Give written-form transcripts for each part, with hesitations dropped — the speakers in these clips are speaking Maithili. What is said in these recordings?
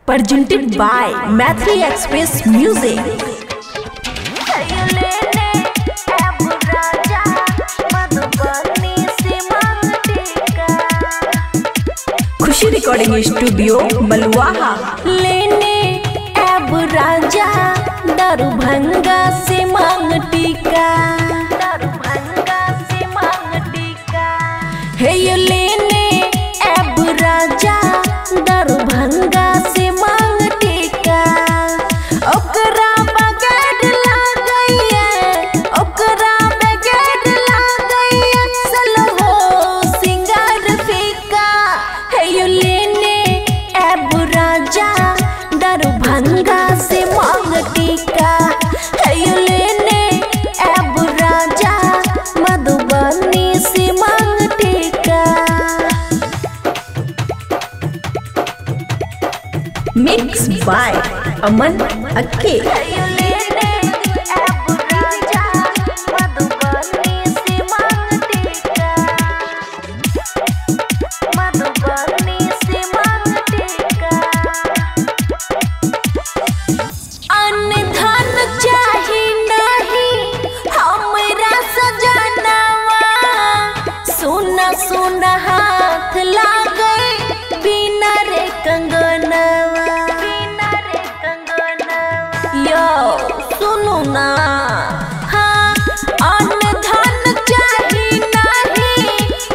Presented by Maithili Express Music. Khushi recording studio Maluaha. लेने ऐब राजा दरभंगा से मांग टीका, दरभंगा से मांग टीका। हे यो लेने ऐब राजा दरभंगा से मांग टीका, ओकरा बगैर लागैया, ओकरा बगैर लागैया सलहो सिंगार फीका। हे यो लेने ऐब राजा दरभंगा से मांग टीका, हे यो लेने ऐब राजा मधुबनी से मांग टीका। Mix by Aman Akke. सोना हाथ लागे बिना रे कंगनवा, बिना रे कंगनवा। यो सुनो ना, हाँ अन्न धन चाही नहीं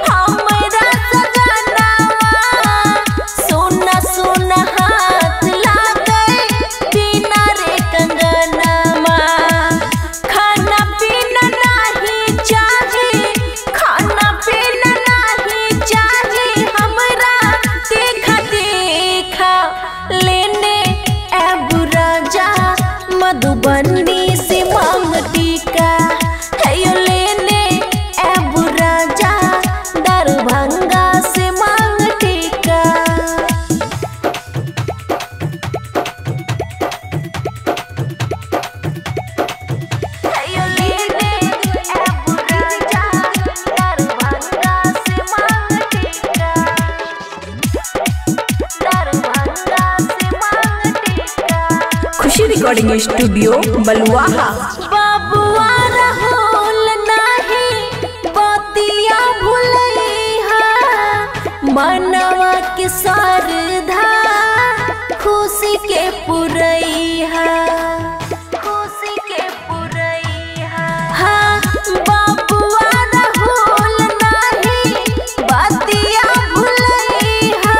हमरा सजनवा, सोना सोना हाथ लागे बिना रे कंगनवा। खाना पीना नहीं चाही, खाना पीना लेने ऐब राजा मधुबनी से मांग टीका, हे यो लेने ऐब राजा दरभंगा से मांग टीका। हे यो लेने ऐब राजा दरभंगा से मांग टीका, दरभंगा। खुशी रिकॉर्डिंग स्टूडियो बलुआहा। बाबुआ राहुल नाही बतिया भुलैहा, मनवा के सरधा खुशी के पुरैहा, खुशी के पुरैहा। हाँ बाबुआ राहुल नाही बतिया भुलैहा,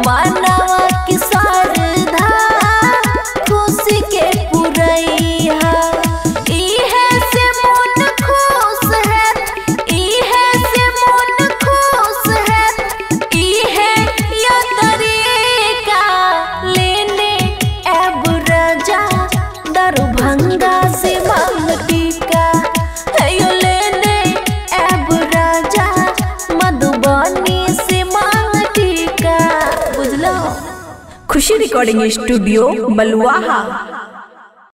मनवा के सरधा खुशी के पुरैहा। इहे से मन खुश है, इहे से मन खुश है, इहे यो तरीका। लेने ऐब राजा दरभंगा से मांग टीका, हे यो लेने ऐब राजा मधुबनी से मांग टीका। बुझलो। खुशी रिकॉर्डिंग स्टूडियो बलुआहा।